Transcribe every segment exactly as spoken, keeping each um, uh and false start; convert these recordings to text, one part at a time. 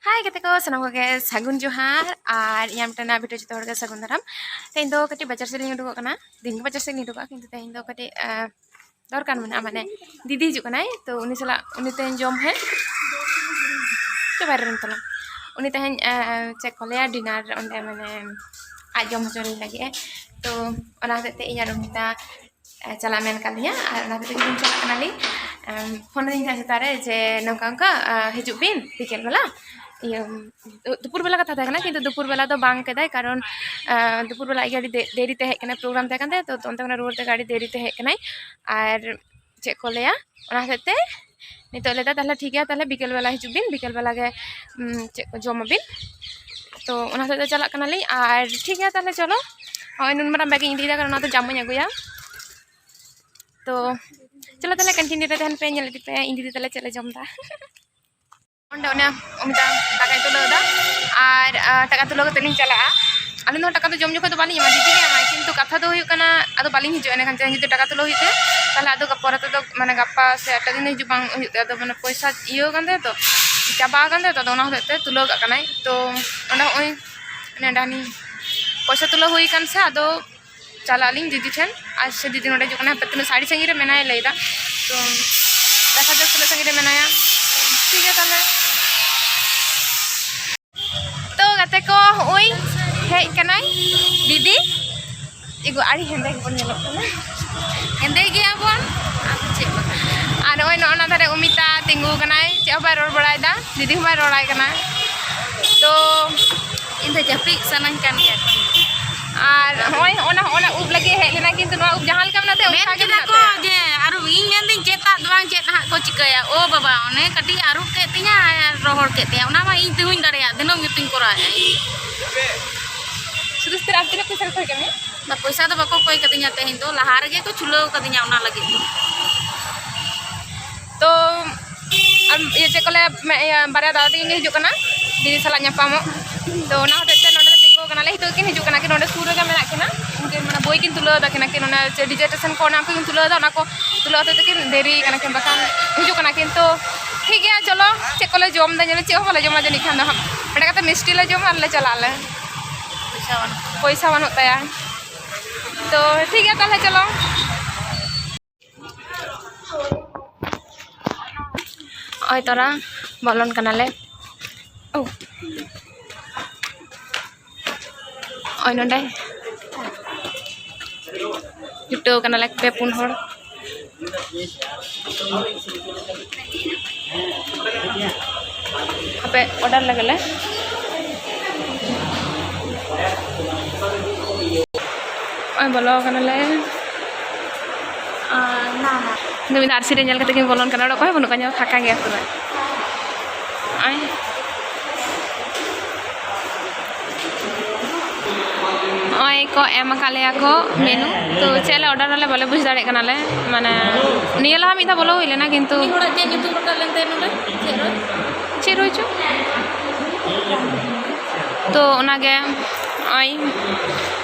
ᱦᱟᱭ ᱜᱟᱛᱮ ᱠᱚ, ᱥᱟᱱᱟᱢ ᱠᱚᱜᱮ ᱥᱟᱹᱜᱩᱱ ᱡᱚᱦᱟᱨ᱾ ᱟᱨ ᱤᱧᱟᱹᱜ ᱢᱤᱫᱴᱮᱱ ᱱᱟᱣᱟ video ᱡᱚᱛᱚ ᱦᱚᱲ ᱜᱮ ᱥᱟᱹᱜᱩᱱ ᱫᱟᱨᱟᱢ᱾ ᱛᱮᱦᱮᱧ ᱫᱚ ᱠᱟᱹᱴᱤᱡ ᱵᱟᱡᱟᱨ ᱥᱮᱫ ᱞᱤᱧ ᱩᱰᱩᱠᱚᱜ ᱠᱟᱱᱟ᱾ ᱫᱤᱱ ᱜᱮ ᱵᱟᱡᱟᱨ ᱥᱮᱫ ᱞᱤᱧ ᱩᱰᱩᱠᱚᱜᱼᱟ, ᱠᱤᱱᱛᱩ ᱛᱮᱦᱮᱧ ᱫᱚ ᱠᱟᱹᱴᱤᱡ, ᱟᱸ, ᱫᱚᱨᱠᱟᱨ ᱢᱮᱱᱟᱜᱼᱟ, ᱢᱟᱱᱮ ᱫᱤᱫᱤ ᱦᱤᱡᱩᱜ ᱠᱟᱱᱟᱭ, ᱛᱚ ᱩᱱᱤ ᱥᱟᱞᱟᱜ, ᱩᱱᱤ ᱛᱮᱦᱮᱧ ᱡᱚᱢ ᱦᱮᱡ ᱪᱚ ᱵᱟᱭᱨᱮ ᱨᱮᱱ ᱛᱟᱞᱟᱝ᱾ ᱩᱱᱤ ᱛᱮᱦᱮᱧ, ᱟᱸ, ᱪᱮᱫ ᱠᱚ ᱞᱟᱹᱭᱟ, dinner ᱚᱸᱰᱮ ᱢᱟᱱᱮ ᱟᱡ ᱡᱚᱢ ᱦᱚᱪᱚ ᱞᱤᱧ ᱞᱟᱹᱜᱤᱫ ᱮ᱾ ᱛᱚ ᱚᱱᱟ ᱦᱚᱛᱮᱡ ᱛᱮ ᱤᱧ ᱟᱨ ᱚᱢᱤᱛᱟ ᱮ, ᱪᱟᱞᱟᱜ ᱢᱮᱱ ᱠᱟᱫ ᱞᱤᱧᱟ᱾ ᱟᱨ ᱚᱱᱟ ᱠᱷᱟᱹᱛᱤᱨ ᱜᱮᱞᱤᱧ ᱪᱟᱞᱟᱜ ᱠᱟᱱᱟᱞᱤᱧ᱾ ᱮᱢ, ᱯᱷᱳᱱ ᱟᱹᱫᱤᱧ ᱛᱟᱦᱮᱸᱫ ᱥᱮᱛᱟᱜ ᱨᱮ ᱡᱮ ᱱᱚᱝᱠᱟ ᱚᱱᱠᱟ, ᱟ, ᱦᱤᱡᱩᱜ ᱵᱤᱱ ᱵᱤᱠᱮᱞ ᱵᱮᱞᱟ, ᱤᱭᱟᱹ, ᱫᱩ-, ᱫᱩᱯᱩᱨ ᱵᱮᱞᱟ ᱠᱟᱛᱷᱟ ᱛᱟᱦᱮᱸ ᱠᱟᱱᱟ, ᱠᱤᱱᱛᱩ ᱫᱩᱯᱩᱨ ᱵᱮᱞᱟ ᱫᱚ ᱵᱟᱝ ᱠᱮᱫᱟᱭ, ᱠᱟᱨᱚᱱ, ᱟ, ᱫᱩᱯᱩᱨ ᱵᱮᱞᱟ ᱟᱡ ᱜᱮ ᱟᱹᱰᱤ ᱫᱮ-, ᱫᱮᱨᱤ ᱛᱮ ᱦᱮᱡ ᱠᱟᱱᱟᱭ, program ᱛᱟᱦᱮᱸ ᱠᱟᱱ ᱛᱟᱭᱟ, ᱛᱚ, ᱛᱚ ᱚᱱᱛᱮ ᱠᱷᱚᱱᱟᱜ ᱨᱩᱣᱟᱹᱲ ᱛᱮᱜᱮ ᱟᱹᱰᱤ ᱫᱮᱨᱤ ᱛᱮ ᱦᱮᱡ ᱠᱟᱱᱟᱭ᱾ ᱟᱨ ᱪᱮᱫ ᱠᱚ ᱞᱟᱹᱭᱟ, ᱚᱱᱟ ᱦᱚᱛᱮᱡ ᱛᱮ ᱱᱤᱛᱚᱜ ᱞᱟᱹᱭᱫᱟ, "ᱛᱟᱦᱞᱮ ᱴᱷᱤᱠ ᱜᱮᱭᱟ, ᱛᱟᱦᱞᱮ ᱵᱤᱠᱮᱞ ᱵᱮᱞᱟ ᱦᱤᱡᱩᱜ ᱵᱤᱱ, ᱵᱤᱠᱮᱞ ᱵᱮᱞᱟ ᱜᱮ, ᱩᱢ, ᱪᱮᱫ ᱠᱚ ᱡᱚᱢ ᱟᱹᱵᱤᱱ?" ᱛᱚ ᱚᱱᱟ ᱦᱚᱛᱮᱡ ᱛᱮ ᱪᱟᱞᱟᱜ ᱠᱟᱱᱟᱞᱤᱧ᱾ ᱟᱨ ᱴᱷᱤᱠ ᱜᱮᱭᱟ, ᱛᱟᱦᱞᱮ ᱪᱚᱞᱚ, ᱱᱚᱜᱼᱚᱭ ᱱᱩᱱ ᱢᱟᱨᱟᱝ bag ᱤᱧ ᱤᱫᱤᱭᱮᱫᱟ, ᱠᱟᱨᱚᱱ ᱚᱱᱟ ᱫᱚ ᱡᱟᱢ ᱤᱧ ᱟᱹᱜᱩᱭᱟ᱾ ᱛᱚ ᱪᱚᱞᱚ ᱛᱟᱦᱞᱮ continue ᱨᱮ ᱛᱟᱦᱮᱱ ᱯᱮ, ᱧᱮᱞ ᱤᱫᱤ ᱯᱮ ᱤᱧ ᱫᱤᱫᱤ ᱛᱟᱞᱮ ᱪᱮᱫ ᱞᱮ ᱡᱚᱢ ᱮᱫᱟ᱾ ᱚᱸᱰᱮ ᱚᱱᱮ ᱚᱢᱤᱛᱟ ᱴᱟᱠᱟᱭ ᱛᱩᱞᱟᱹᱣ ᱮᱫᱟ, ᱟᱨ, ᱟᱨ, ᱴᱟᱠᱟ ᱛᱩᱞᱟᱹᱣ ᱠᱟᱛᱮ ᱞᱤᱧ ᱪᱟᱞᱟᱜᱼᱟ᱾ ᱟᱹᱞᱤᱧ ᱫᱚ ᱴᱟᱠᱟ ᱫᱚ ᱡᱚᱢ ᱡᱚᱠᱷᱚᱱ ᱫᱚ ᱵᱟᱹᱞᱤᱧ ᱮᱢᱟ, ᱫᱤᱫᱤ ᱜᱮ ᱮᱢᱟᱭ, ᱠᱤᱱᱛᱩ ᱠᱟᱛᱷᱟ ᱫᱚ ᱦᱩᱭᱩᱜ ᱠᱟᱱᱟ, ᱟᱫᱚ ᱵᱟᱹᱞᱤᱧ ᱦᱤᱡᱩᱜᱼᱟ ᱮᱸᱰᱮᱠᱷᱟᱱ, ᱡᱩᱫᱤ ᱴᱟᱠᱟ ᱛᱩᱞᱟᱹᱣ ᱦᱩᱭᱩᱜ ᱛᱮ, ᱛᱟᱦᱞᱮ ᱟᱫᱚ ᱯᱚᱨᱮ ᱛᱮᱫᱚ, ᱢᱟᱱᱮ, ᱜᱟᱯᱟ ᱥᱮ ᱮᱴᱟᱜ ᱫᱤᱱ ᱦᱤᱡᱩᱜ ᱵᱟᱝ ᱦᱩᱭᱩᱜ ᱛᱟᱭᱟ, ᱟᱫᱚ, ᱢᱟᱱᱮ, ᱯᱚᱭᱥᱟ ᱤᱭᱟᱹ ᱠᱟᱱ ᱛᱟᱭᱟ ᱛᱚ, ᱪᱟᱵᱟ ᱟᱠᱟᱱ ᱛᱟᱭᱟ ᱛᱚ, ᱟᱫᱚ ᱚᱱᱟ ᱦᱚᱛᱮᱡ ᱛᱮ ᱛᱩᱞᱟᱹᱣ ᱠᱟᱜ ᱠᱟᱱᱟᱭ᱾ ᱛᱚ ᱚᱸᱰᱮ ᱱᱚᱜᱼᱚᱭ, ᱢᱟᱱᱮ, ᱰᱟᱹᱱᱤ ᱯᱚᱭᱥᱟ ᱛᱩᱞᱟᱹᱣ ᱦᱩᱭ ᱠᱟᱱ ᱥᱮ, ᱟᱫᱚ ᱪᱟᱞᱟᱜ ᱟᱹᱞᱤᱧ ᱫᱤᱫᱤ ᱴᱷᱮᱱ᱾ ᱟᱨ ᱥᱮ ᱫᱤᱫᱤ ᱱᱚᱰᱮ ᱦᱤᱡᱩᱜ ᱠᱟᱱᱟ, ᱦᱟᱯᱮ ᱛᱤᱱᱟᱹᱜ ᱥᱟᱹᱲᱤ ᱥᱟᱺᱜᱤᱧ ᱨᱮ ᱢᱮᱱᱟᱭᱟ ᱞᱟᱹᱭᱫᱟ᱾ ᱛᱚ ᱫᱮᱠᱷᱟ ᱡᱟᱠ ᱛᱤᱱᱟᱹᱜ ᱥᱟᱺᱜᱤᱧ ᱨᱮ ᱢᱮᱱᱟᱭᱟ᱾ ᱴᱷᱤᱠ ᱜᱮᱭᱟ ᱛᱟᱦᱞᱮ᱾ ᱛᱚ ᱜᱟᱛᱮ ᱠᱚ, ᱦᱚᱸᱜᱼᱚᱭ ᱦᱮᱡ ᱠᱟᱱᱟᱭ ᱫᱤᱫᱤ᱾ ᱮᱜᱳ, ᱟᱹᱰᱤ ᱦᱮᱸᱫᱮ ᱜᱮᱵᱚᱱ ᱧᱮᱞᱚᱜ ᱠᱟᱱᱟ᱾ ᱦᱮᱸᱫᱮ ᱜᱮᱭᱟᱵᱚᱱ, ᱟᱫᱚ ᱪᱮᱫ ᱵᱟᱠᱷᱟᱱ᱾ ᱟᱨ ᱱᱚᱜᱼᱚᱭ ᱱᱚᱜᱼᱚ ᱱᱟ ᱫᱷᱟᱨᱮ ᱚᱢᱤᱛᱟ ᱛᱤᱸᱜᱩ ᱠᱟᱱᱟᱭ, ᱪᱮᱫ ᱦᱚᱸ ᱵᱟᱭ ᱨᱚᱲ ᱵᱟᱲᱟᱭᱮᱫᱟ, ᱫᱤᱫᱤ ᱦᱚᱸ ᱵᱟᱭ ᱨᱚᱲᱟᱭ ᱠᱟᱱᱟ᱾ ᱛᱚ ᱤᱧ ᱫᱚ ᱡᱟᱹᱯᱤᱫ ᱥᱟᱱᱟᱧ ᱠᱟᱱ ᱜᱮᱭᱟ᱾ ᱟᱨ ᱦᱚᱸᱜᱼᱚᱭ, ᱦᱚᱸᱜᱼᱚ ᱱᱟ, ᱦᱚᱸᱜᱼᱚ ᱱᱟ ᱩᱵ ᱞᱟᱹᱜᱤᱫ ᱦᱮᱡ ᱞᱮᱱᱟ, ᱠᱤᱱᱛᱩ ᱱᱚᱣᱟ ᱩᱵ ᱡᱟᱦᱟᱸ ᱞᱮᱠᱟ ᱢᱮᱱᱟᱜ ᱛᱟᱭᱟ, ᱢᱮᱱ ᱚᱱᱠᱟ ᱜᱮ ᱠᱮᱫᱟ ᱢᱮᱱᱟᱜ ᱠᱚ ᱛᱟᱭᱟ᱾ ᱡᱮ ᱟᱨ ᱤᱧ ᱢᱮᱱᱫᱟᱹᱧ ᱪᱮᱫᱟᱜ ᱫᱚ ᱵᱟᱝ, ᱪᱮᱫ ᱦᱟᱸᱜ ᱠᱚ ᱪᱤᱠᱟᱹᱭᱟ? ᱳ ᱵᱟᱵᱟ, ᱚᱱᱮ ᱠᱟᱹᱴᱤᱡ ᱟᱹᱨᱩᱵ ᱠᱮᱫ ᱛᱤᱧᱟ ᱟᱨ ᱨᱚᱦᱚᱲ ᱠᱮᱫ ᱛᱤᱧᱟ, ᱚᱱᱟ ᱢᱟ ᱤᱧ ᱛᱮᱦᱚᱧ ᱫᱟᱲᱮᱭᱟᱜ, ᱫᱤᱱᱟᱹᱢ ᱜᱮᱛᱚᱧ ᱠᱚᱨᱟᱣᱮᱫᱼᱟ ᱤᱧ᱾ ᱥᱩᱫᱷᱩ ᱥᱩᱫᱷᱩ ᱟᱢ ᱛᱤᱱᱟᱹᱜ ᱯᱚᱭᱥᱟ ᱠᱚ ᱠᱷᱚᱭ ᱠᱮᱫ ᱢᱮᱭᱟ? ᱵᱟ, ᱯᱚᱭᱥᱟ ᱫᱚ ᱵᱟᱠᱚ ᱠᱚᱭ ᱠᱟᱫᱤᱧᱟ ᱛᱮᱦᱮᱧ ᱫᱚ, ᱞᱟᱦᱟ ᱨᱮᱜᱮ ᱠᱚ ᱪᱷᱩᱞᱟᱹᱣ ᱠᱟᱫᱤᱧᱟ ᱚᱱᱟ ᱞᱟᱹᱜᱤᱫ ᱫᱚ᱾ ᱛᱚ ᱟᱨ ᱤᱭᱟᱹ ᱪᱮᱫ ᱠᱚ ᱞᱟᱹᱭᱟ, ᱢᱮ-, ᱤᱭᱟᱹ ᱵᱟᱨᱭᱟ ᱫᱟᱫᱟ ᱛᱟᱹᱠᱤᱱ ᱠᱤᱱ ᱦᱤᱡᱩᱜ ᱠᱟᱱᱟ ᱫᱤᱫᱤ ᱥᱟᱞᱟᱜ ᱧᱟᱯᱟᱢᱚᱜ᱾ ᱛᱚ ᱚᱱᱟ ᱦᱚᱛᱮᱡ ᱛᱮ ᱱᱚᱸᱰᱮ ᱞᱮ ᱛᱤᱸᱜᱩ ᱟᱠᱟᱱᱟᱞᱮ, ᱱᱤᱛᱚᱜ ᱠᱤᱱ ᱦᱤᱡᱩᱜ ᱠᱟᱱᱟ ᱠᱤᱱ, ᱱᱚᱸᱰᱮ ᱥᱩᱨ ᱨᱮᱜᱮ ᱢᱮᱱᱟᱜ ᱠᱤᱱᱟ᱾ ᱩᱱᱠᱤᱱ ᱢᱟᱱᱮ ᱵᱳᱭ ᱠᱤᱱ ᱛᱩᱞᱟᱹᱣ ᱮᱫᱟ ᱠᱤᱱ, ᱟᱹᱠᱤᱱ ᱚᱱᱟ ᱪᱮᱫ dissertation ᱠᱚ ᱚᱱᱟ ᱠᱚᱠᱤᱱ ᱛᱩᱞᱟᱹᱣ ᱮᱫᱟ, ᱚᱱᱟ ᱠᱚ ᱛᱩᱞᱟᱹᱣ ᱦᱚᱛᱮᱡ ᱛᱮᱠᱤᱱ ᱫᱮᱨᱤ ᱠᱟᱱᱟ ᱠᱤᱱ, ᱵᱟᱠᱷᱟᱱ ᱦᱤᱡᱩᱜ ᱠᱟᱱᱟ ᱠᱤᱱ᱾ ᱛᱚ ᱴᱷᱤᱠ ᱜᱮᱭᱟ, ᱪᱚᱞᱚ, ᱪᱮᱫ ᱠᱚᱞᱮ ᱡᱚᱢ ᱮᱫᱟ ᱧᱮᱞ, ᱪᱮᱫ ᱦᱚᱸ ᱵᱟᱞᱮ ᱡᱚᱢᱟ ᱡᱟᱹᱱᱤᱡ ᱠᱷᱟᱱ ᱫᱚ ᱦᱟᱸᱜ᱾ ᱚᱸᱰᱮ ᱠᱟᱛᱮ ᱢᱤᱥᱴᱤ ᱞᱮ ᱡᱚᱢᱟ ᱟᱨ ᱞᱮ ᱪᱟᱞᱟᱜ ᱟᱞᱮ᱾ ᱯᱚᱭᱥᱟ ᱵᱟᱹᱱᱩᱜ᱾ ᱯᱚᱭᱥᱟ ᱵᱟᱹᱱᱩᱜ ᱛᱟᱭᱟ᱾ ᱛᱚ ᱴᱷᱤᱠ ᱜᱮᱭᱟ ᱛᱟᱦᱚᱞᱮ, ᱪᱚᱞᱚ᱾ ᱱᱚᱜᱼᱚᱭ ᱛᱚᱨᱟ ᱵᱚᱞᱚᱱ ᱠᱟᱱᱟᱞᱮ᱾ ᱳ᱾ ᱱᱚᱜᱼᱚᱭ ᱱᱚᱰᱮ ᱡᱩᱴᱟᱹᱣ ᱠᱟᱱᱟᱞᱮ ᱯᱮ ᱯᱩᱱ ᱦᱚᱲ᱾ ᱦᱟᱯᱮ, order ᱞᱮᱜᱮ ᱞᱮ᱾ ᱱᱚᱜᱼᱚᱭ ᱵᱚᱞᱚ ᱠᱟᱱᱟᱞᱮ᱾ ᱟᱨ ᱱᱩᱭ ᱫᱚ ᱟᱨᱥᱤ ᱨᱮ ᱧᱮᱞ ᱠᱟᱛᱮ ᱠᱤᱱ ᱵᱚᱞᱚᱱ ᱠᱟᱱᱟ᱾ ᱚᱸᱰᱮ ᱚᱠᱚᱭ ᱦᱚᱸ ᱵᱟᱹᱱᱩᱜ ᱠᱚᱣᱟ, ᱧᱮᱞ ᱯᱷᱟᱸᱠᱟ ᱜᱮᱭᱟ ᱯᱩᱨᱟᱹ᱾ ᱱᱚᱜᱼᱚᱭ᱾ ᱱᱚᱜᱼᱚᱭ ᱠᱚ ᱮᱢ ᱟᱠᱟᱫ ᱞᱮᱭᱟ ᱠᱚ menu᱾ ᱛᱚ ᱪᱮᱫ ᱞᱮ order ᱟᱞᱮ ᱵᱟᱞᱮ ᱵᱩᱡᱽ ᱫᱟᱲᱮᱭᱟᱜ ᱠᱟᱱᱟᱞᱮ, ᱢᱟᱱᱮ ᱱᱤᱭᱟᱹ ᱞᱟᱦᱟ ᱢᱤᱫ ᱫᱷᱟᱣ ᱵᱚᱞᱚ ᱦᱩᱭ ᱞᱮᱱᱟ, ᱠᱤᱱᱛᱩ ᱩᱱᱤ ᱦᱚᱲᱟᱜ ᱪᱮᱫ ᱧᱩᱛᱩᱢ ᱨᱟᱠᱟᱵ ᱞᱮᱱ ᱛᱟᱭᱟ ᱱᱚᱰᱮ? ᱪᱮᱫ ᱨᱚᱭ? ᱪᱮᱫ ᱨᱚᱭ ᱪᱚ? ᱛᱚ ᱚᱱᱟᱜᱮ ᱱᱚᱜᱼᱚᱭ,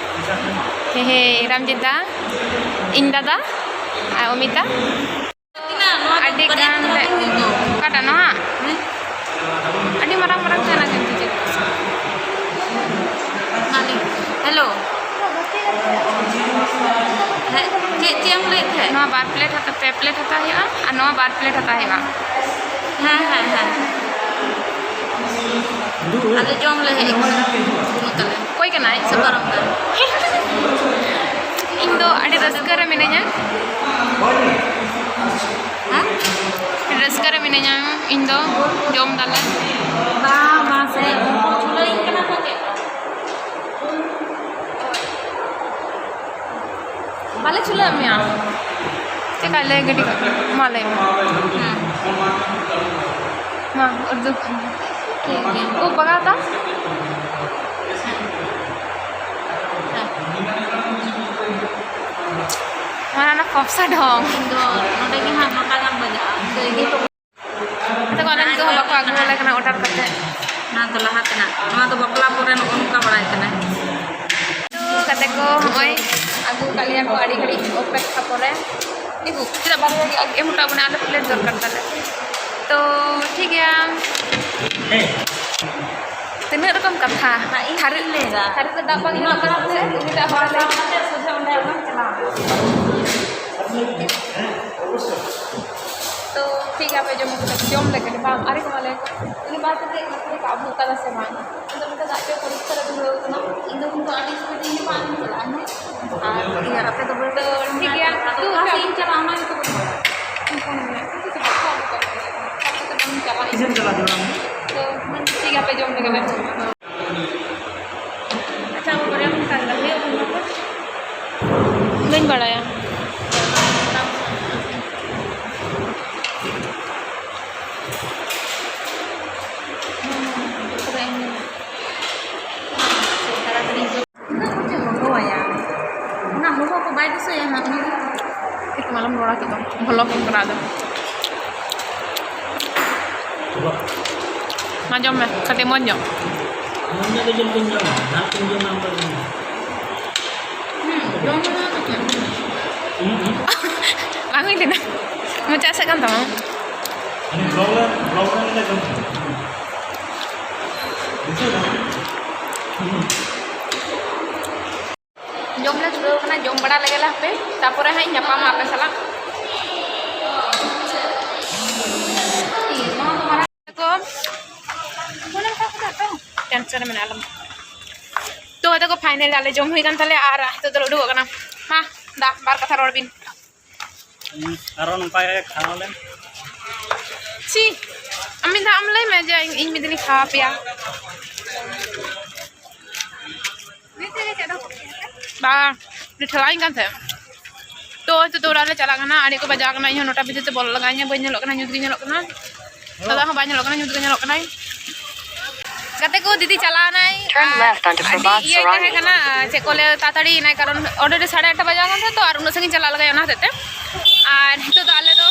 ᱦᱮ ᱦᱮ, ᱨᱟᱢᱡᱤᱛ ᱫᱟ, ᱤᱧ ᱫᱟᱫᱟ ᱟᱨ ᱚᱢᱤᱛᱟ᱾ ᱛᱤᱱᱟᱹᱜ? ᱱᱚᱣᱟ ᱫᱚ ᱟᱹᱰᱤ ᱵᱟᱨᱭᱟ ᱜᱟᱱ ᱠᱟᱛᱷᱟ ᱞᱮ ᱵᱟᱝ ᱦᱩᱭᱩᱜ ᱫᱚ᱾ ᱚᱠᱟᱴᱟᱜ ᱱᱚᱣᱟ? ᱦᱮᱸ? ᱟᱹᱰᱤ ᱢᱟᱨᱟᱝ ᱢᱟᱨᱟᱝ ᱛᱟᱦᱮᱱᱟ ᱠᱤᱱᱛᱩ ᱪᱮᱫ? ᱢᱟ ᱞᱟᱹᱭ ᱢᱮ᱾ Hello᱾ ᱦᱮᱸ, ᱪᱮᱫ, ᱪᱮᱫ ᱮᱢ ᱞᱟᱹᱭᱮᱫ ᱛᱟᱦᱮᱸᱫ? ᱱᱚᱣᱟ ᱵᱟᱨ plate ᱦᱟᱛᱟᱣ, ᱯᱮ plate ᱦᱟᱛᱟᱣ ᱦᱩᱭᱩᱜᱼᱟ ᱟᱨ ᱱᱚᱣᱟ ᱵᱟᱨ plate ᱦᱟᱛᱟᱣ ᱦᱩᱭᱩᱜᱼᱟ᱾ ᱦᱮᱸ, ᱦᱮᱸ, ᱦᱮᱸ᱾ ᱟᱞᱮ ᱡᱚᱢ ᱞᱮ ᱦᱮᱡ ᱟᱠᱟᱱᱟ᱾ ᱵᱟᱹᱱᱩᱜ ᱛᱟᱞᱮ᱾ ᱚᱠᱚᱭ ᱠᱟᱱᱟᱭ? ᱥᱮ ᱯᱟᱨᱚᱢ ᱠᱟᱱᱟ᱾ ᱤᱧ ᱫᱚ ᱟᱹᱰᱤ ᱨᱟᱹᱥᱠᱟᱹ ᱨᱮ ᱢᱤᱱᱟᱹᱧᱟ᱾ ᱦᱮᱸ? ᱟᱹᱰᱤ ᱨᱟᱹᱥᱠᱟᱹ ᱨᱮ ᱢᱤᱱᱟᱹᱧᱟ ᱤᱧ ᱫᱚ᱾ ᱡᱚᱢ ᱫᱟᱞᱮ᱾ ᱵᱟᱝ, ᱵᱟᱝ ᱥᱮ᱾ ᱪᱩᱞᱟᱹᱭᱤᱧ ᱠᱟᱱᱟ ᱠᱚ ᱪᱮᱫ? ᱵᱟᱞᱮ ᱪᱩᱞᱟᱹᱣ ᱢᱮᱭᱟ᱾ ᱪᱮᱫ ᱠᱟᱭ ᱞᱟᱹᱭ ᱜᱤᱰᱤ ᱠᱟᱜ ᱢᱮ᱾ ᱢᱟ ᱞᱟᱹᱭ ᱢᱮ᱾ ᱦᱮᱸ᱾ ᱢᱟ, ᱩᱨᱫᱩ ᱠᱷᱚᱱ᱾ ᱴᱷᱤᱠ ᱜᱮᱭᱟ᱾ ᱳ, ᱵᱟᱜᱟᱣ ᱛᱟᱢ? ᱦᱮᱸ᱾ ᱢᱟᱱᱮ ᱚᱱᱟ ᱠᱚᱯᱥᱟ ᱰᱷᱚᱝ᱾ ᱤᱧ ᱫᱚ ᱱᱚᱰᱮ ᱜᱮ ᱦᱟᱸᱜ ᱱᱚᱴᱟ ᱜᱟᱱ ᱵᱟᱡᱟᱜᱼᱟ᱾ ᱟᱫᱚ ᱠᱚ ᱟᱞᱮ ᱱᱤᱛᱚᱜ ᱦᱚᱸ ᱵᱟᱠᱚ ᱟᱹᱜᱩ ᱟᱞᱮ ᱠᱟᱱᱟ order ᱠᱟᱛᱮ᱾ ᱱᱚᱣᱟ ᱫᱚ ᱞᱟᱦᱟ ᱛᱮᱱᱟᱜ, ᱱᱚᱣᱟ ᱫᱚ ᱵᱟᱯᱞᱟ ᱯᱚᱨᱮ ᱱᱚᱜᱼᱚ ᱱᱚᱝᱠᱟ ᱵᱟᱲᱟᱭ ᱠᱟᱱᱟ᱾ ᱛᱚ ᱜᱟᱛᱮ ᱠᱚ, ᱦᱚᱸᱜᱼᱚᱭ ᱟᱹᱜᱩ ᱠᱟᱜ ᱞᱮᱭᱟ ᱠᱚ ᱟᱹᱰᱤ ᱜᱷᱟᱹᱲᱤᱡ ᱚᱯᱮᱠᱠᱷᱟ ᱯᱚᱨᱮ᱾ ᱫᱤᱠᱩ, ᱪᱮᱫᱟᱜ ᱵᱟᱨᱭᱟ ᱜᱮ ᱮᱢ ᱦᱚᱴᱚ ᱟᱵᱚᱱᱟ? ᱟᱞᱮ plate ᱫᱚᱨᱠᱟᱨ ᱛᱟᱞᱮ᱾ ᱛᱚ ᱛᱤᱱᱟᱹᱜ ᱨᱚᱠᱚᱢ ᱠᱟᱛᱷᱟ᱾ ᱛᱷᱟᱹᱨᱤ ᱛᱷᱟᱹᱨᱤ ᱨᱮ ᱫᱟᱜ ᱵᱟᱝ ᱧᱟᱢᱚᱜ ᱠᱟᱱᱟ ᱥᱮ ᱩᱱᱤᱴᱟᱜ ᱦᱚᱲ ᱞᱟᱹᱭ ᱠᱟᱛᱮ ᱥᱚᱡᱷᱮ ᱚᱸᱰᱮ ᱟᱞᱚᱢ ᱪᱟᱞᱟᱜᱼᱟ᱾ ᱛᱚ ᱴᱷᱤᱠ ᱜᱮᱭᱟ, ᱟᱯᱮ ᱡᱚᱢ ᱠᱟᱛᱮ ᱡᱚᱢ ᱞᱮᱜᱮ ᱞᱮ ᱵᱟᱝ, ᱟᱨᱮ ᱠᱚ ᱢᱟᱞᱮ ᱩᱱᱤ ᱵᱟᱨ ᱠᱟᱛᱮ ᱟᱹᱵᱩᱜ ᱠᱟᱫᱟ ᱥᱮ ᱵᱟᱝ? ᱤᱧ ᱫᱚ ᱢᱤᱫᱴᱮᱱ ᱫᱟᱜ ᱪᱚ ᱯᱚᱨᱤᱥᱠᱟᱨ ᱫᱷᱩᱲᱟᱹᱣ ᱠᱟᱱᱟ᱾ ᱤᱧ ᱫᱚ ᱩᱱᱠᱩ ᱟᱹᱰᱤ ᱥᱯᱤᱰ ᱤᱧ ᱵᱟᱝ ᱤᱧ ᱪᱟᱞᱟᱜᱼᱟ, ᱦᱮᱸ? ᱟᱨ ᱤᱭᱟᱹ, ᱟᱯᱮ ᱫᱚ ᱵᱟᱹᱧ ᱴᱷᱤᱠ ᱜᱮᱭᱟ, ᱚᱠᱟ ᱥᱮᱫ ᱤᱧ ᱪᱟᱞᱟᱜᱼᱟ, ᱚᱱᱟ ᱜᱮᱛᱚ ᱵᱟᱹᱧ ᱵᱟᱲᱟᱭᱟ᱾ ᱤᱧ ᱯᱷᱳᱱ ᱢᱮ, ᱤᱧ ᱫᱚ ᱪᱮᱫ ᱦᱚᱸ ᱵᱟᱹᱧ ᱵᱟᱲᱟᱭᱟ᱾ ᱛᱤᱥᱮᱢ ᱪᱟᱞᱟᱜᱼᱟ ᱡᱚᱢᱟᱢ? ᱛᱚ, ᱴᱷᱤᱠ ᱜᱮᱭᱟ, ᱟᱯᱮ ᱡᱚᱢ ᱞᱮᱜᱮ ᱞᱮ᱾ ᱟᱪᱪᱷᱟ, ᱟᱵᱚ ᱵᱟᱨᱭᱟ ᱵᱚᱱ ᱥᱟᱨ ᱞᱮᱫᱟ, ᱦᱩᱭᱩᱜ ᱠᱟᱱᱟ ᱛᱚ? ᱵᱟᱹᱧ ᱵᱟᱲᱟᱭᱟ᱾ ᱛᱤᱱᱟᱹᱜ ᱠᱚ ᱪᱮᱫ ᱦᱚᱦᱚᱣᱟᱭᱟ? ᱚᱱᱟ ᱦᱚᱦᱚ ᱠᱚ ᱵᱟᱭ ᱫᱤᱥᱟᱹᱭᱟ ᱦᱟᱸᱜ ᱩᱱᱤ ᱫᱚ᱾ ᱪᱮᱫ ᱠᱚ ᱟᱞᱚᱢ ᱨᱚᱲᱟ, ᱪᱮᱫ ᱦᱚᱸ ᱵᱷᱚᱞᱚ ᱜᱮᱢ ᱠᱚᱨᱟᱣ ᱮᱫᱟ᱾ ᱢᱟ ᱡᱚᱢ ᱢᱮ, ᱠᱟᱹᱴᱤᱡ ᱢᱚᱡᱽ ᱧᱚᱜ᱾ ᱢᱚᱡᱽ ᱧᱚᱜ ᱜᱮ ᱡᱚᱢ ᱫᱚᱧ ᱡᱚᱢᱟ, ᱡᱟᱦᱟᱸ ᱛᱤᱱ ᱡᱚᱢᱟ ᱚᱱᱠᱟ ᱜᱮ ᱡᱚᱢᱟ᱾ ᱦᱩᱸ, ᱡᱚᱢ ᱢᱮ ᱱᱚᱣᱟ ᱫᱚ ᱪᱮᱫ? ᱦᱩᱸ, ᱦᱩᱸ᱾ ᱵᱟᱝ ᱦᱩᱭ ᱞᱮᱱᱟ, ᱢᱚᱪᱟ ᱮᱥᱮᱫ ᱠᱟᱱ ᱛᱟᱢᱟ᱾ ᱦᱟᱱᱮ vlog ᱨᱮ, vlog ᱨᱮ ᱢᱤᱫ ᱫᱷᱟᱣ ᱡᱚᱢ ᱠᱮᱫᱟ᱾ ᱵᱩᱡᱷᱟᱹᱣ ᱫᱟᱢ? ᱦᱩᱸ᱾ ᱡᱚᱢ ᱞᱮ ᱫᱷᱩᱨᱟᱹᱣ ᱠᱟᱱᱟ, ᱡᱚᱢ ᱵᱟᱲᱟ ᱞᱮᱜᱮ ᱞᱮ ᱦᱟᱯᱮ, ᱛᱟᱯᱚᱨᱮ ᱦᱟᱸᱜ ᱤᱧ ᱧᱟᱯᱟᱢᱟ ᱟᱯᱮ ᱥᱟᱞᱟᱜ᱾ ᱠᱚ tension ᱨᱮ ᱢᱮᱱᱟᱜ ᱞᱮ᱾ ᱛᱚ ᱦᱚᱭᱛᱳ ᱠᱚ final ᱟᱞᱮ ᱡᱚᱢ ᱦᱩᱭ ᱠᱟᱱ ᱛᱟᱞᱮᱭᱟ ᱟᱨ ᱱᱤᱛᱚᱜ ᱫᱚᱞᱮ ᱩᱰᱩᱠᱚᱜ ᱠᱟᱱᱟ᱾ ᱢᱟ ᱫᱟ, ᱵᱟᱨ ᱠᱟᱛᱷᱟ ᱨᱚᱲ ᱵᱤᱱ᱾ ᱟᱨᱚ ᱱᱚᱝᱠᱟ ᱜᱮ ᱠᱷᱟᱣᱟ ᱞᱮᱢ᱾ ᱪᱤ, ᱟᱢ ᱢᱤᱫ ᱫᱷᱟᱣ ᱟᱢ ᱞᱟᱹᱭ ᱢᱮ ᱡᱮ ᱤᱧ, ᱤᱧ ᱢᱤᱫ ᱫᱤᱱᱤᱧ ᱠᱷᱟᱣᱟ ᱯᱮᱭᱟ᱾ ᱵᱟᱝ, ᱩᱱᱤ ᱴᱷᱮᱞᱟᱣᱤᱧ ᱠᱟᱱ ᱛᱟᱦᱮᱸᱫ᱾ ᱛᱚ, ᱱᱤᱛᱚᱜ ᱫᱚ ᱚᱲᱟᱜ ᱞᱮ ᱪᱟᱞᱟᱜ ᱠᱟᱱᱟ, ᱟᱹᱰᱤ ᱠᱚ ᱵᱟᱡᱟᱣ ᱠᱟᱱᱟ, ᱤᱧ ᱦᱚᱸ ᱱᱚᱴᱟ ᱵᱷᱤᱛᱤᱨ ᱛᱮ ᱵᱚᱞᱚ ᱞᱟᱜᱟᱣᱤᱧᱟ, ᱵᱟᱹᱧ ᱧᱮᱞᱚᱜ ᱠᱟᱱᱟ, ᱧᱩᱛ ᱜᱮ ᱧᱮᱞᱚᱜ ᱠᱟᱱᱟ᱾ ᱫᱟᱫᱟ ᱦᱚᱸ ᱵᱟᱭ ᱧᱮᱞᱚᱜ ᱠᱟᱱᱟ, ᱧᱩᱛ ᱜᱮ ᱧᱮᱞᱚᱜ ᱠᱟᱱᱟᱭ᱾ ᱜᱟᱛᱮ ᱠᱚ, ᱫᱤᱫᱤ ᱪᱟᱞᱟᱣᱱᱟᱭ, ᱟᱨ ᱟᱹᱰᱤ ᱤᱭᱟᱹ ᱛᱟᱦᱮᱸ ᱠᱟᱱᱟ, ᱪᱮᱫ ᱠᱚ ᱞᱟᱹᱭᱟ, ᱛᱟᱲᱟᱛᱟᱲᱤ ᱮᱱᱟᱭ, ᱠᱟᱨᱚᱱ already ᱥᱟᱲᱮ ᱟᱴᱴᱟ ᱵᱟᱡᱟᱣ ᱠᱟᱱ ᱛᱟᱦᱮᱸᱫ ᱛᱚ, ᱟᱨ ᱩᱱᱟᱹᱜ ᱥᱟᱺᱜᱤᱧ ᱪᱟᱞᱟᱜ ᱞᱟᱜᱟᱭᱟ, ᱚᱱᱟ ᱦᱚᱛᱮᱡ ᱛᱮ᱾ ᱟᱨ ᱱᱤᱛᱚᱜ ᱫᱚ ᱟᱞᱮ ᱫᱚ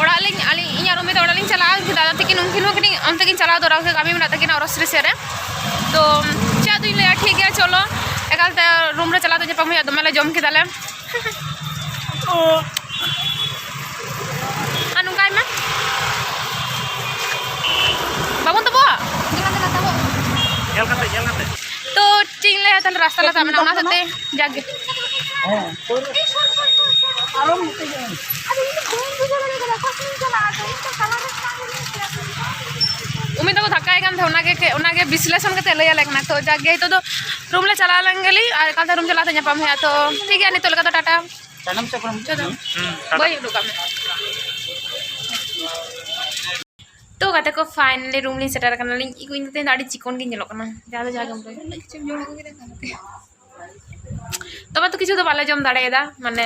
ᱚᱲᱟᱜ ᱞᱤᱧ, ᱟᱹᱞᱤᱧ, ᱤᱧ ᱟᱨ ᱩᱢᱤ ᱫᱚ ᱚᱲᱟᱜ ᱞᱤᱧ ᱪᱟᱞᱟᱜᱼᱟ, ᱩᱱᱠᱤᱱ ᱫᱟᱫᱟ ᱛᱟᱹᱠᱤᱱ, ᱩᱱᱠᱤᱱ ᱦᱚᱸ ᱠᱟᱹᱴᱤᱡ ᱚᱱᱛᱮ ᱠᱤᱱ ᱪᱟᱞᱟᱣ ᱫᱚᱨᱠᱟᱨ, ᱠᱟᱹᱢᱤ ᱢᱮᱱᱟᱜ ᱛᱟᱹᱠᱤᱱᱟ ᱚᱨᱚᱥᱨᱤ ᱥᱮᱫ ᱨᱮ᱾ ᱛᱚ ᱪᱮᱫ ᱟᱫᱚᱧ ᱞᱟᱹᱭᱟ, ᱴᱷᱤᱠ ᱜᱮᱭᱟ, ᱪᱚᱞᱚ ᱮᱠᱟᱞᱛᱮ ᱨᱩᱢ ᱨᱮ ᱪᱟᱞᱟᱣ ᱛᱮ ᱧᱟᱯᱟᱢ ᱦᱩᱭᱩᱜᱼᱟ, ᱫᱚᱢᱮ ᱞᱮ ᱡᱚᱢ ᱠᱮᱫᱟᱞᱮ᱾ ᱟᱨ ᱱᱚᱝᱠᱟᱭ ᱢᱮ᱾ ᱨᱟᱥᱛᱟ ᱞᱮ ᱥᱟᱵ ᱮᱱᱟ, ᱚᱱᱟ ᱦᱚᱛᱮᱡ ᱛᱮ ᱡᱟᱜᱮ᱾ ᱦᱮᱸ, ᱯᱟᱹᱣᱨᱟᱹ᱾ ᱟᱨᱚ ᱢᱤᱫᱴᱮᱡ ᱜᱮ᱾ ᱩᱢᱤ ᱛᱟᱠᱚ ᱫᱷᱟᱠᱟᱭ ᱠᱟᱱ ᱛᱟᱦᱮᱸ, ᱚᱱᱟᱜᱮ ᱠᱮ-, ᱚᱱᱟᱜᱮ ᱵᱤᱥᱞᱮᱥᱚᱱ ᱠᱟᱛᱮ ᱞᱟᱹᱭ ᱟᱞᱮ ᱠᱟᱱᱟ᱾ ᱛᱚ ᱡᱟᱜᱮ ᱱᱤᱛᱚᱜ ᱫᱚ ᱨᱩᱢ ᱞᱮ ᱪᱟᱞᱟᱣ ᱞᱮᱱ ᱜᱮᱞᱤ, ᱟᱨ ᱮᱠᱟᱞᱛᱮ ᱨᱩᱢ ᱪᱟᱞᱟᱣ ᱠᱟᱛᱮ ᱧᱟᱯᱟᱢ ᱦᱩᱭᱩᱜᱼᱟ᱾ ᱛᱚ ᱴᱷᱤᱠ ᱜᱮᱭᱟ, ᱱᱤᱛᱚᱜ ᱞᱮᱠᱟ ᱫᱚ ᱴᱟᱴᱟ᱾ ᱛᱟᱭᱱᱚᱢ ᱥᱮᱫ ᱠᱷᱚᱱ ᱢᱩᱪᱟᱹᱫ ᱫᱚ᱾ ᱦᱩᱸ, ᱵᱳᱭ ᱩᱰᱩᱠ ᱠᱟᱜ ᱢᱮ᱾ ᱛᱚ ᱜᱟᱛᱮ ᱠᱚ, finally ᱨᱩᱢ ᱞᱤᱧ ᱥᱮᱴᱮᱨ ᱟᱠᱟᱱᱟᱞᱤᱧ᱾ ᱤᱧ ᱫᱚ ᱛᱮᱦᱮᱧ ᱫᱚ ᱟᱹᱰᱤ ᱪᱤᱠᱚᱱ ᱜᱤᱧ ᱧᱮᱞᱚᱜ ᱠᱟᱱᱟ, ᱡᱟᱦᱟᱸ ᱫᱚ ᱡᱟᱦᱟᱸ ᱜᱮᱢ ᱞᱟᱹᱭ᱾ ᱛᱚᱵᱮ ᱛᱚ ᱠᱤᱪᱷᱩ ᱫᱚ ᱵᱟᱞᱮ ᱡᱚᱢ ᱫᱟᱲᱮᱭᱟᱫᱟ, ᱢᱟᱱᱮ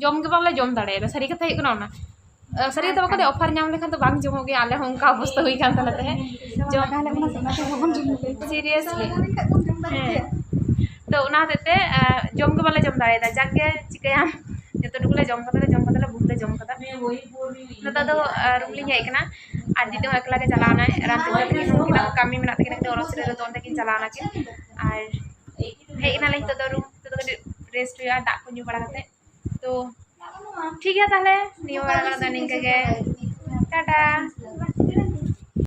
ᱡᱚᱢ ᱜᱮ ᱵᱟᱞᱮ ᱡᱚᱢ ᱫᱟᱲᱮᱭᱟᱫᱟ᱾ ᱥᱟᱹᱨᱤ ᱠᱟᱛᱷᱟ ᱦᱩᱭᱩᱜ ᱠᱟᱱᱟ ᱚᱱᱟ᱾ ᱟᱹ, ᱥᱟᱹᱨᱤ ᱠᱟᱛᱷᱟ ᱵᱟᱠᱚ ᱞᱟᱹᱭᱟ, ᱚᱯᱷᱟᱨ ᱧᱟᱢ ᱞᱮᱠᱷᱟᱱ ᱫᱚ ᱵᱟᱝ ᱡᱚᱢᱚᱜ ᱜᱮᱭᱟ᱾ ᱟᱞᱮ ᱦᱚᱸ ᱚᱱᱠᱟ ᱚᱵᱚᱥᱛᱟ ᱦᱩᱭ ᱠᱟᱱ ᱛᱟᱞᱮ ᱛᱟᱦᱮᱸᱫ᱾ ᱡᱚᱢ ᱥᱤᱨᱤᱭᱟᱥᱞᱤ᱾ ᱦᱮᱸ᱾ ᱛᱚ ᱚᱱᱟ ᱦᱚᱛᱮᱡ ᱛᱮ ᱟᱸ, ᱡᱚᱢ ᱜᱮ ᱵᱟᱞᱮ ᱡᱚᱢ ᱫᱟᱲᱮᱭᱟᱫᱟ᱾ ᱡᱟᱠ ᱜᱮ ᱪᱤᱠᱟᱹᱭᱟᱢ, ᱡᱚᱛᱚ ᱴᱩᱠᱩ ᱞᱮ ᱡᱚᱢ ᱠᱟᱫᱟ, ᱞᱮ ᱡᱚᱢ ᱠᱟᱫᱟ, ᱞᱮ ᱵᱚᱦᱩᱛ ᱞᱮ ᱡᱚᱢ ᱠᱟᱫᱟ᱾ ᱱᱤᱛᱚᱜ ᱫᱚ ᱟᱸ, ᱨᱩᱢ ᱞᱤᱧ ᱦᱮᱡ ᱠᱟᱱᱟ᱾ ᱟᱨ ᱫᱤᱫᱤ ᱦᱚᱸ ᱮᱠᱞᱟ ᱜᱮ ᱪᱟᱞᱟᱣ ᱮᱱᱟᱭ᱾ ᱨᱟᱱ ᱛᱮᱜᱮ ᱛᱟᱹᱠᱤᱱ ᱩᱱᱠᱤᱱᱟᱜ ᱦᱚᱸ ᱠᱟᱹᱢᱤ ᱢᱮᱱᱟᱜ ᱛᱟᱹᱠᱤᱱᱟ, ᱠᱤᱱᱛᱩ ᱚᱨᱚᱥ ᱨᱮ ᱫᱚ ᱚᱱᱛᱮ ᱠᱤᱱ ᱪᱟᱞᱟᱣ ᱮᱱᱟ ᱠᱤᱱ᱾ ᱟᱨ ᱦᱮᱡ ᱮᱱᱟᱞᱮ ᱱᱤᱛᱚᱜ ᱫᱚ ᱨᱩᱢ, ᱱᱤᱛᱚᱜ ᱫᱚ ᱠᱟᱹᱴᱤᱡ ᱨᱮᱥᱴ ᱦᱩᱭᱩᱜᱼᱟ, ᱫᱟᱜ ᱠᱚ ᱧᱩ ᱵᱟᱲᱟ ᱠᱟᱛᱮ᱾ ᱛᱚ ᱴᱷᱤᱠ ᱜᱮᱭᱟ ᱛᱟᱦᱞᱮ, ᱱᱤᱭᱟᱹ ᱵᱮᱲᱟ ᱫᱚ ᱱᱤᱝᱠᱟᱹ ᱜᱮ᱾ ᱴᱟᱴᱟ᱾